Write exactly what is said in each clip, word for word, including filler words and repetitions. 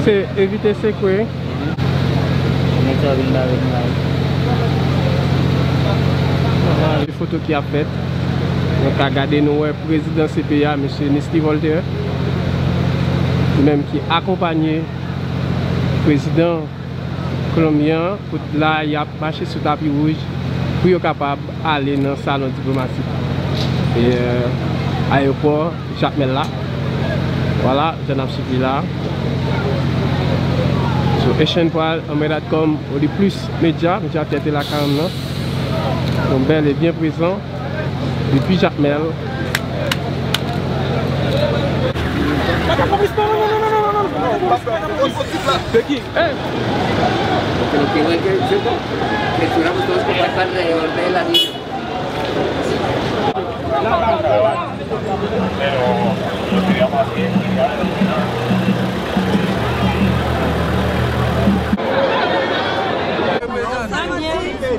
Se envite sekre. Nèg sa yo vin bare nou la. Foto ki ap fèt. Nou ka gade, nou wè prezidan C P A, mesye Nesty Voltaire, li menm ki akonpanye prezidan kolonbyen an, kote la y ap mache sou tapi wouj pou yo kapab ale nan salon diplomatik e, euh, ayewopò Jakmèl la. Vwala, jan n ap swiv li la. Sou Asian Pride, Anmè dot com, Oli Plus Media, medya fyète Lakarann nan. Nou bèl e byen prezan depi Jakmèl. De qui? Eh! Lo que, lo que, lo que, que estuviéramos todos como para alrededor de la niña.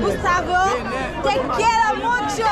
Gustavo, te quiero mucho.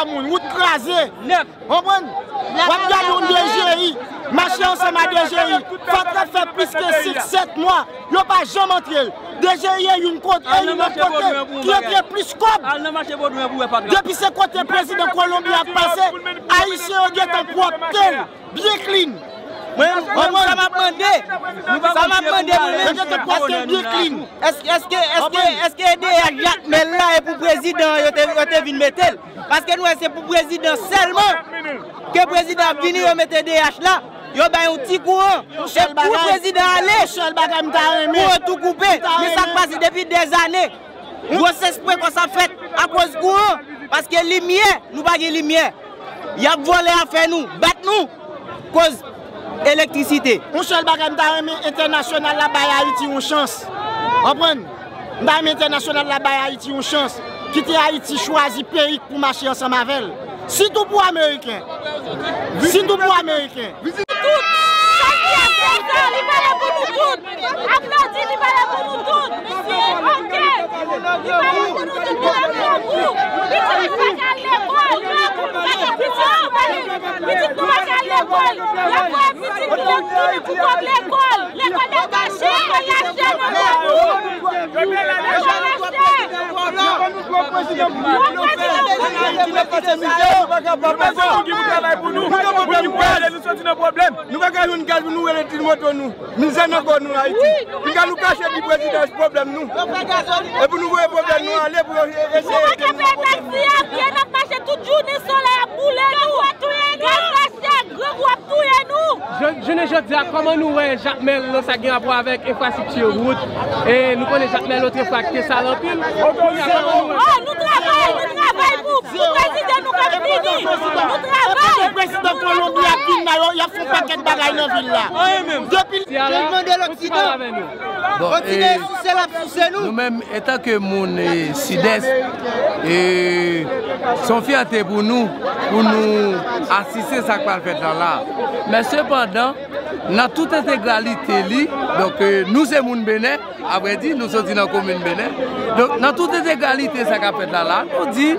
Moun, wout kraze. Konprann? W ap gade yon D G I, mache ansanm a D G I. Fatra fè plis ke sis, sèt mwa, yo pa janm antre l. D G I e youn kote, e youn lòt kote, ki antre plis kòb. Depi se kote prezidan Kolonbi ap pase, Ayisyen yo gentan pwòpte l byen clean. Mwen, mwen, sa m ap mande, sa m ap mande, mwen menm, èske, èske, èske, èske D H Jakmèl la e pou prezidan yo te, yo te vin mete l? Paske nou wè se pou prezidan sèlman ke prezidan ap vini, yo mete D H la, yo bay yon ti kouran. E pou prezidan ale, kouran tou koupe. Men sa k pase depi dèzane. Gwosès prekòs ap fèt akoz kouran, paske limyè, nou pa gen limyè. Y ap vòlè afè nou, bat nou, koz elektrisite. Yon sèl bagay m ta renmen entènasyonal la bay Ayiti yon chans. Konprann? M ta renmen entènasyonal la bay Ayiti yon chans. Kite Ayiti chwazi peyi k pou mache ansanm avè l. Sitou pou Ameriken. Sitou pou Ameriken. Tout. Sa ki ap fèt la, li valab pou nou tout. Aplodi, li valab pou nou tout. Ok. Li valab pou nou tout, nou leve yon gwoup. Pitit nou pa ka al lekòl. Pitit nou pa ka al lekòl. Y ap voye pitit nou yo tounen pou kòb lekòl. Lekòl ap mache, lekòl ap chè, nou leve yon gwoup. Lekòl ap chè. Nou pa ka jwenn gaz pou nou rele ti moto nou. Mizè nan kò nou Ayiti. Pinga nou kache di prezidan pwoblèm nou. Epi nou voye pwoblèm nou ale pou yo eseye ede nou. N ap mache tout jounen, solèy ap boule nou. Gaz la chè, grangou ap touye nou. Jounen jodi a, kòman nou wè Jakmèl nan sa gen rapò avèk enfrastrikti wout? E nou konnen Jakmèl otrefwa ki te sal anpil. Kounye a, kòman nou wè? Oh, nou travay, nou travay pou, pou prezidan nou k ap vini. Nou travay. Prezidan Kolonbi ap vin la, yo, y ap fè yon pakèt bagay nan vil la. Depi Chanjman de loksidan. Kontinye souse l ap souse nou. Nou menm, etanke moun e, Sidès, e, se yon fyète pou nou, pou nou asiste sa k pral fèt la la. Men sepandan, nan tout entegralite li, donk, e, nou se moun Benè, avrèdi, nou soti nan komin Benè. Donk, nan tout entegralite sa k ap fèt la la, nou di,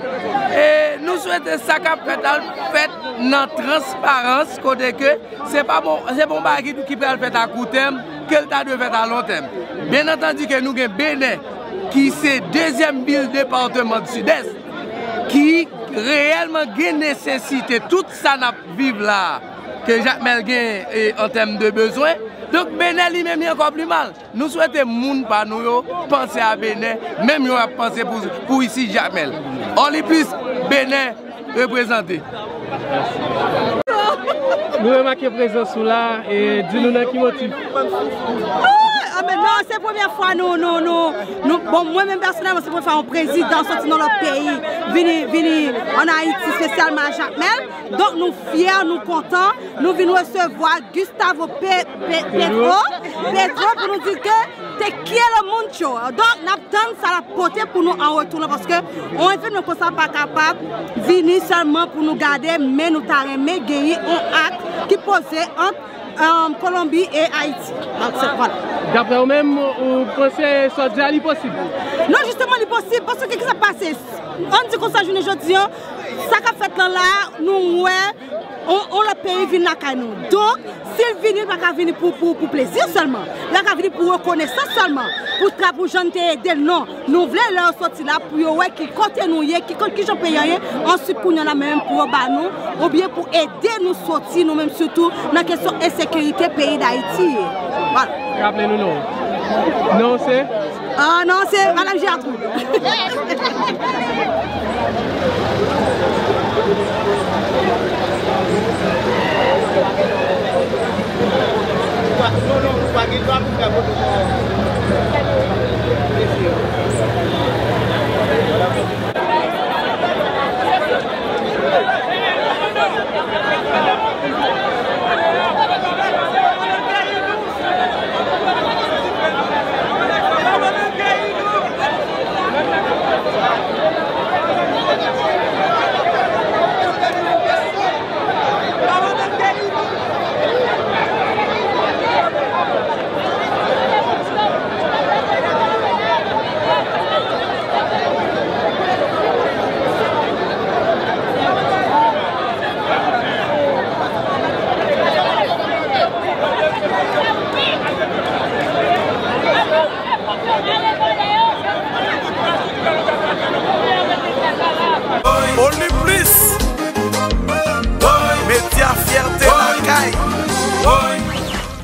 e, nou swete sa k ap fèt la fèt nan transparans, kote ke se pa bon, se pa yon bagay ki, ki pral fèt a kou tèm, ke l ta dwe fèt a lon tèm. Byen antandi ke nou gen Benè, ki se dezyèm vil depatman Sidès, ki reyèlman gen nesesite tout sa n ap viv la a, ke Jakmèl gen, e, an tèm de bezwen. Donk, Benè li menm, li ankò pli mal. Nou swete moun pa nou yo panse a Benè, menm jan y ap panse pou, pou isit Jakmèl. Only Plis, Benè reprezante. Nou remake prezans ou la, e di nou nan ki motif. Ah, ah, men non, se premyè fwa nou, nou, nou, nou, bon, mwen menm pèsonèlman, se premyè fwa yon prezidan soti nan lòt peyi vini, vini ann Ayiti, espesyalman a Jakmèl. Donk, nou fyè, nou kontan, nou vin resevwa Gustavo Pe-, Pe-, Petro, Petro pou nou di ke te quiere mucho. Donk, n ap tann sa l ap pote pou nou an retou la, paske yon evènman konsa pa kapab vini sèlman pou nou gade, men nou ta renmen genyen yon ak ki poze ant, um, Kolonbi e Ayiti. Donk, se, vwala. Daprè w menm, ou panse sa w di a, li posib? Non, jisteman, li posib, paske ki sa k pase? Ann di konsa, jounen jodi a, sa k ap fèt lan la, nou wè, yon, yon lòt peyi vin lakay nou. Donk, si l vini, l pa ka vini pou, pou, pou plezi sèlman. L pa ka vini pou rekonesans sèlman. Pou tra-, pou jan n te ede l, non. Nou vle lè yo soti la pou yo wè ki kote nou ye, ki ko-, ki jan peyi an ye. Answit, kounye a la, menm pou yo ba nou, oubyen pou ede nou soti, nou menm sitou, nan kesyon ensekirite peyi Dayiti ye. Vwala. Raple nou non. Non, se? Ah, non, se Madanm Gertrude.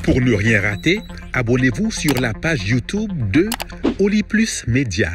Pour ne rien rater, abonnez-vous sur la page YouTube de Oli Plus Média.